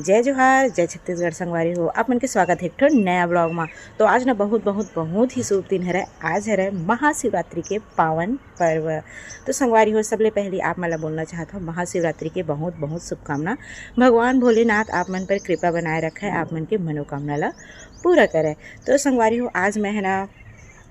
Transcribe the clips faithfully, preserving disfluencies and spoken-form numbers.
जय जोहार, जय छत्तीसगढ़ संगवारी हो। आप मन के स्वागत है एक ठो नया ब्लॉग मा। तो आज ना बहुत, बहुत, बहुत ही शुभ दिन हरे। आज हरे महाशिवरात्रि के पावन पर्व। तो संगवारी हो, सबले पहले आप मन ला बोलना चाहत हूँ महाशिवरात्रि के बहुत, बहुत शुभकामना। भगवान भोलेनाथ आप मन पर कृपा बनाए रखे, आप मन के मनोकामना ला पूरा करे। तो संगवारी हो, आज मैं है ना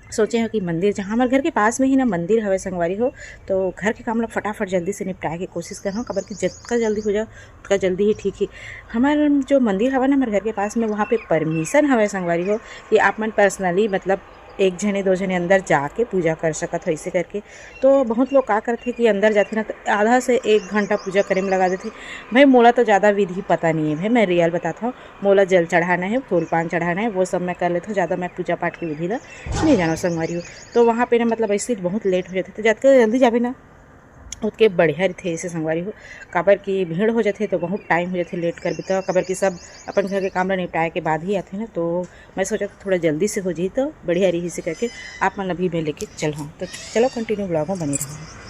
सोचे हव कि मंदिर, जहाँ हमारे घर के पास में ही ना मंदिर हवे संगवारी हो, तो घर के काम ला फटाफट जल्दी से निपटाए के कोशिश करहूँ, काबर कि जितना जल्दी हो जाए उतना जल्दी ही ठीक ही। हमारे जो मंदिर हवे ना हमारे घर के पास में, वहाँ पे परमिशन हवे संगवारी हो कि आप मन पर्सनली, मतलब एक झने दो झने अंदर जाके पूजा कर सकत हो, ऐसे करके। तो बहुत लोग का करथे कि अंदर जाथे ना, तो आधा से एक घंटा पूजा करे में लगा देथे। भाई, मोला तो ज़्यादा विधि पता नहीं है भाई, मैं रियल बताता हूँ। मोला जल चढ़ाना है, फूल पान चढ़ाना है, वो सब मैं कर लेता हूँ। ज़्यादा मैं पूजा पाठ की विधि ला नहीं जानो संगवारी हो। तो वहाँ पे ना, मतलब ऐसे बहुत लेट हो जाथे, तो जतके जल्दी जाबे ना, ओतके बढ़िया रहिथे ऐसे संगवारी हो। काबर कि भीड़ हो जाथे तो बहुत टाइम हो जाथे, लेट करबे तो। काबर कि सब अपन घर के काम ला निपटाए के बाद ही आथे ना, तो मैं सोचा थोड़ा जल्दी से हो जाही तो बढ़िया रही से करके आप मन अभी मैं लेके चल हूँ। तो चलो, कंटिन्यू ब्लॉग में बने रहो।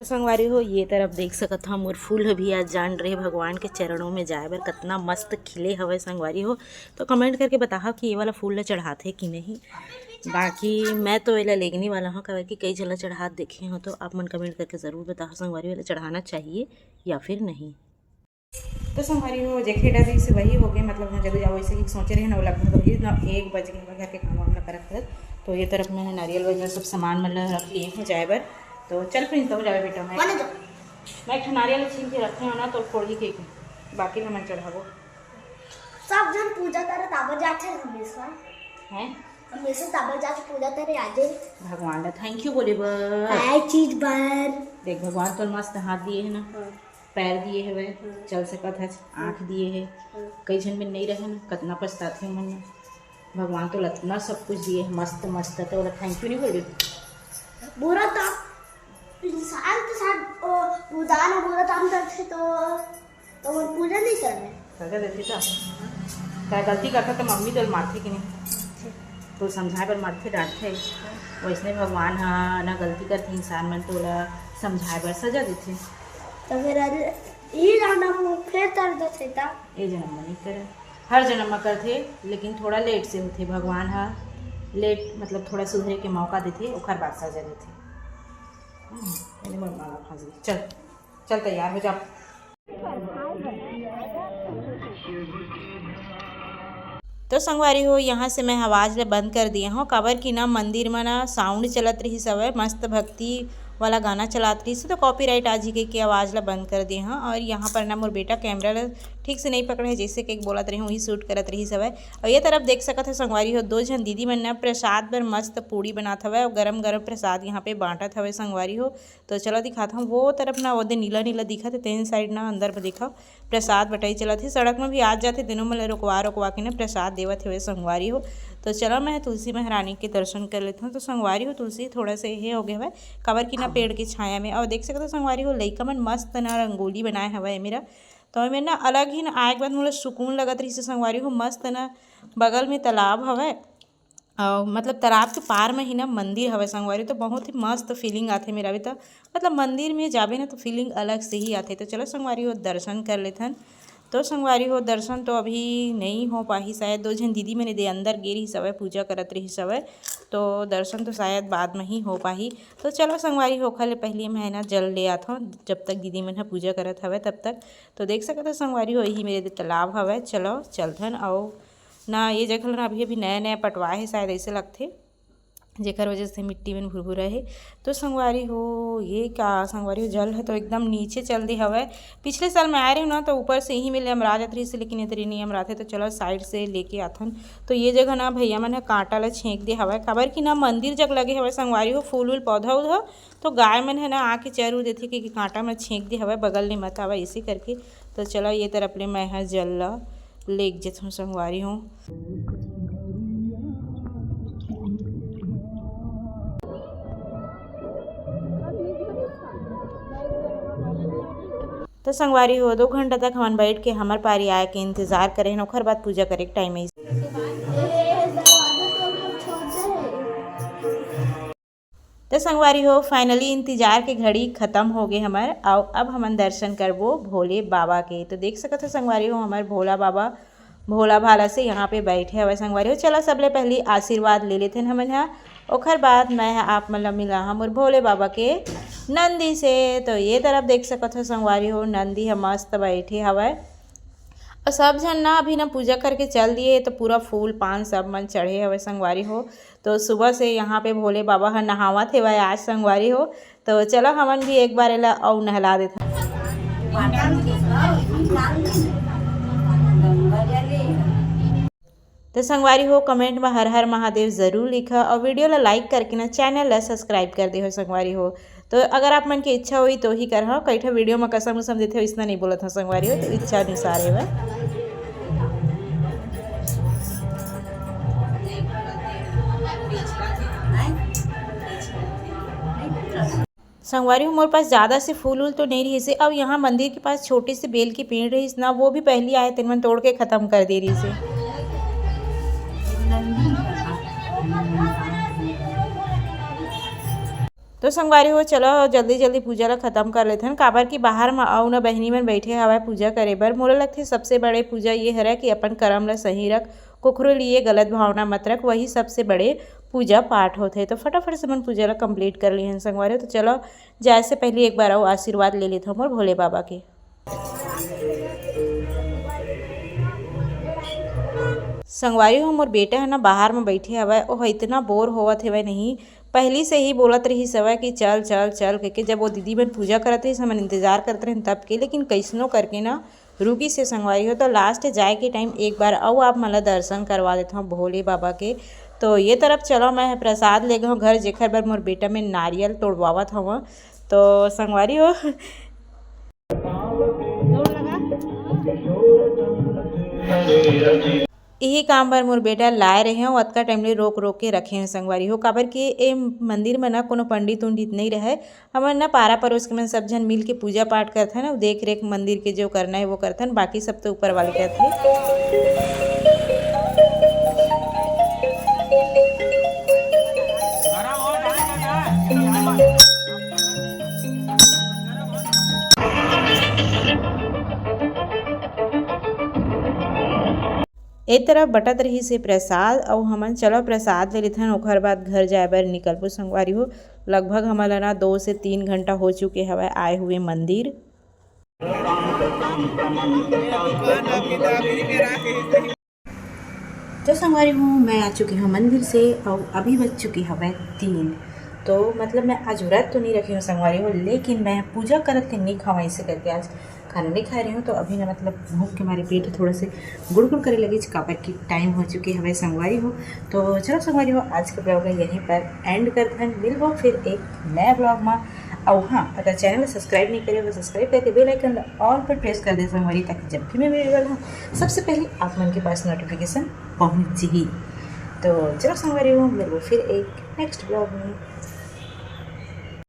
संगवारी हो, ये तरफ देख सकत हव, मोर फूल ह भी आज जान रहे भगवान के चरणों में जाए बर, कतना मस्त खिले हवय संगवारी हो। तो कमेंट करके बताहव कि ये वाला फूल ला चढ़ाथे कि नहीं। बाकी मैं तो एला लेगने वाला हूँ, काबर कि कई झन ला चढ़ात देखे हूँ। तो आप मन कमेंट करके ज़रूर बताहव संगवारी हो, एला चढ़ाना चाहिए या फिर नहीं। तो संगवारी हो, जेखे डर रही से वही हो गए, मतलब हम जल्दी जाओ, ऐसे ही सोचे रहे ना, वो लगभग वही ना एक बज गए हमारे घर के काम वाम ना करत करत। तो ये तरफ मैं नारियल वगैरह सब सामान मतलब रख लिए हूँ जाए बर। तो चल फिर तो हो जावे बेटा, मैं बने दो। मैं एक ठो नारियल छील के रखे हूँ ना, तो फोड़ी के बाकी में मन चढ़ाबो। सब झन पूजा करे ताबर जाथे हमेशा। हैं? हमेशा ताबर जाके पूजा करे आजे। भगवान ला थैंक यू बोले बर। काय चीज बर? देख, भगवान तो मस्त हाथ दिए है ना, हाँ। पैर दिए हवे, हम्म। चल सकत हस, आँख दिए हे। हम्म। कई झन में नहीं रहे ना, कतना पछताथे मन। भगवान तो लतना सब कुछ दिए हे, मस्त मस्त, तो ओला थैंक यू नहीं बोलबे? बुरा तो इंसान के साथ, ओ, पूजा ना बुरा काम करथे तो, तो वो पूजा नहीं करने। सजा देथे तो। का गलती करथे तो मम्मी तो मारथे कि नहीं? तो समझाए बर मारथे, डांटथे। वैसने भगवान ह ना गलती करथे, इंसान मन तो ओला समझाए बर सजा देथे। तो फिर अरे, ई जनम में फिर कर देथे ता? ए जनम में नहीं करे, हर जनम में करथे, लेकिन थोड़ा लेट से होथे। भगवान ह लेट, मतलब थोड़ा सुधरे के मौका देथे, ओखर बाद सजा देथे। हम्म, एने मोर माला फंस गई। चल, चल तैयार हो जा। तो संगवारी हो, यहाँ से मैं आवाज़ ला बंद कर दिए हूँ, काबर कि ना मंदिर में ना साउंड चलत रहिस हवय, मस्त भक्ति वाला गाना चलात रहिस, तो कॉपीराइट आ जी के आवाज़ ला बंद कर दिए हूँ। और यहाँ पर ना मोर बेटा कैमरा ला ठीक से नहीं पकड़े है, जैसे कि बोलत रही हूँ, वही शूट करत रहिस हवय। और ये तरफ देख सकत है संगवारी हो, दो झन दीदी मन ना प्रसाद बर मस्त पूड़ी बनात हवय और गरम गरम प्रसाद यहाँ पे बांटत हवय संगवारी हो। तो चलो दिखात हूँ, वो तरफ ना ओदे नीला नीला दिखत हे, तेन साइड ना अंदर में देखा प्रसाद बटाई चलत हे। सड़क में भी आज जाथे, तेनो मन ल रोकवा रोकवा के ना प्रसाद देवत हवे संगवारी हो। तो चलो मैं तुलसी महारानी के दर्शन कर लेत हूँ। तो संगवारी हो, तुलसी थोड़ा से हे हो गए हवे, काबर कि ना पेड़ के छाया में। और देख सकत हो संगवारी हो, लइका मन मस्त ना रंगोली बनाए हवे मेरा। तो एमे ना अलग ही ना आए के बाद मोला सुकून लगत रहिस संगवारी हो, मस्त ना बगल में तालाब हवे। अउ मतलब तालाब के पार में ही ना मंदिर हवय संगवारी, तो बहुत ही मस्त फीलिंग आथे मेरा भी। तो मतलब मंदिर में जाबे ना तो फीलिंग अलग से ही आथे। तो चलो संगवारी हो, दर्शन कर लेथन। तो संगवारी हो, दर्शन तो अभी नहीं हो पाही शायद, दो झन दीदी मन एदे अंदर गे रहिस हवय, पूजा करत रहिस हवय, तो दर्शन तो शायद बाद में ही हो पाही। तो चलो संगवारी हो, ओखर ले पहले मैं ना जल ले आत हूँ, जब तक दीदी मन ह पूजा करत हवय तब तक। तो देख सकत हो संगवारी हो, यही मेरे एदे तालाब हवय। चलो चलथन। अउ ना ये जगह ल ना अभी अभी नया नया पटवाए हे शायद, ऐसे लगथे, जेकर वजह से मिट्टी में भुरभुरा हे। तो संगवारी हो, ये का संगवारी हो, जल है तो एकदम नीचे चल दे हवय। पिछले साल मैं आए रही ना, तो ऊपर से यही में ले अमरा जात रहिस, लेकिन इधर ही नहीं अमराथे। तो चलो साइड से लेके आथन। तो ये जगह ना भैया मन ह कांटा ला छेंक दे हवय, काबर कि ना मंदिर जग लगे हवय संगवारी हो, फूल उल पौधा उधा, तो गाय मन ह ना आके चर उर देथे कि, कि कांटा में छेंक दे हवय, बगल ले मत आवय, इसी करके। तो चलो ये तरफ ले मैं ह जल ला लेके जथों संगवारी हो। तो संगवारी हो, दो घंटा तक हमन बैठ के हमर पारी आए के इंतजार करे हन, ओखर बाद पूजा करे के टाइम आइस। तो संगवारी हो, finally इंतजार के घड़ी खत्म हो गए हमर, अउ अब हमन दर्शन करबो भोले बाबा के। तो देख सकत हो संगवारी हो, हमर भोला बाबा भोला भाला से यहाँ पे बैठे हवय संगवारी हो। चलो सबले पहली आशीर्वाद ले लेथन हमन ह, ओखर बाद मैं ह आप मन ल मिला हम और भोले बाबा के नंदी से। तो ये तरफ देख सकत हो संगवारी हो, नंदी ह मस्त बैठे हवय। और सब झन ना अभी ना पूजा करके चल दिए, तो पूरा फूल पान सब मन चढ़े हवय संगवारी हो। तो सुबह से यहाँ पे भोले बाबा ह नहावत हेवय आज संगवारी हो। तो चलो हमन भी एक बार एला अउ नहला देथन। तो संगवारी हो, comment में हर हर महादेव जरूर लिखा और video ला like करके ना channel ला subscribe कर दे हो संगवारी हो। तो अगर आप मन के इच्छा होई तो ही करहा, कई ठा video में कसम उसम देथे, इसना नहीं बोलत हो संगवारी हो, तो इच्छा अनुसार है वह। संगवारी हो, मोर पास ज़्यादा से फूल उल तो नहीं रहिस हे। अब यहाँ मंदिर के पास छोटे से बेल के पेड़ रहिस ना, वो भी पहली आए तेन मन तोड़ के ख़त्म कर दे रहिस हे। तो संगवारी हो, चलो जल्दी जल्दी पूजा ला ख़त्म कर लेथन, काबर कि बाहर म अउ न बहिनी मन बैठे हवय पूजा करे बर। मोला लगथे सबसे बड़े पूजा ये हरय कि अपन करम ला सही रख, कुखरो लिए गलत भावना मत रख, वही सबसे बड़े पूजा पाठ होथे। तो फटाफट से मन पूजा ला complete कर लिहन संगवारी हो। तो चलो, जाए से पहले एक बार अउ आशीर्वाद ले लेथव मोर भोले बाबा के। संगवारी हो, मोर बेटा है ना बाहर में बैठे हवय, ओह इतना बोर होवत हवय नहीं। पहली से ही बोलत रहिस हवय कि चल चल चल कहिके। जब वो दीदी मन पूजा करत रहिस, हमन इंतजार करत रहिन तब के, लेकिन कैसनो करके ना रुकिस हे संगवारी हो। तो लास्ट जाए के टाइम एक बार अउ आप मन ला दर्शन करवा देथव भोले बाबा के। तो ये तरफ चलो, मैं प्रसाद ले गए घर, जेखर बर मोर बेटा में नारियल तोड़वावत हव। तो संगवारी हो, इही काम बर मोर बेटा लाए रहे हो, अतका टाइम ले रोक रोक के रखे हो संगवारी हो, काबर कि ए मंदिर में ना कोनो पंडित उंडित नहीं रहे। हमन ना पारा परोस के मन सब झन मिल के पूजा पाठ करथन अउ देख रेख मंदिर के जो करना है वो करथन, बाकी सब तो ऊपर वाले करथे। ए तरफ बटत रहिस हे प्रसाद, अउ हमन चलो प्रसाद ले लेथन, ओखर बाद घर जाए बर निकलबो संगवारी हो। लगभग हमन ला ना दो से तीन घंटा हो चुके हवय आए हुए मंदिर। तो संगवारी हो, मैं आ चुकी हूँ मंदिर से और अभी बज चुकी हवय तीन। तो मतलब मैं आज व्रत तो नहीं रखी हूँ संगवारी हो, लेकिन मैं पूजा करत के नहीं खावा, इसे करके आज खाना नहीं खा रही हूँ। तो अभी ना मतलब भूख के मारे पेट थोड़ा से गुड़गुड़ करे लगी, काबर की टाइम हो चुकी हवय संगवारी हो। तो चलो संगवारी हो, आज के ब्लॉग ला यहीं पर एंड करथन। मिलबो फिर एक नया ब्लॉग में। अउ हाँ, अगर चैनल ला सब्सक्राइब नहीं करे हो, सब्सक्राइब करके बेल आइकन ला ऑल पर प्रेस कर दे संगवारी, ताकि जब भी मैं वीडियो डालूँ, सबसे पहले आप मन के पास नोटिफिकेशन पहुँच जाही। तो चलो संगवारी हो, मिलबो फिर एक नेक्स्ट ब्लॉग में।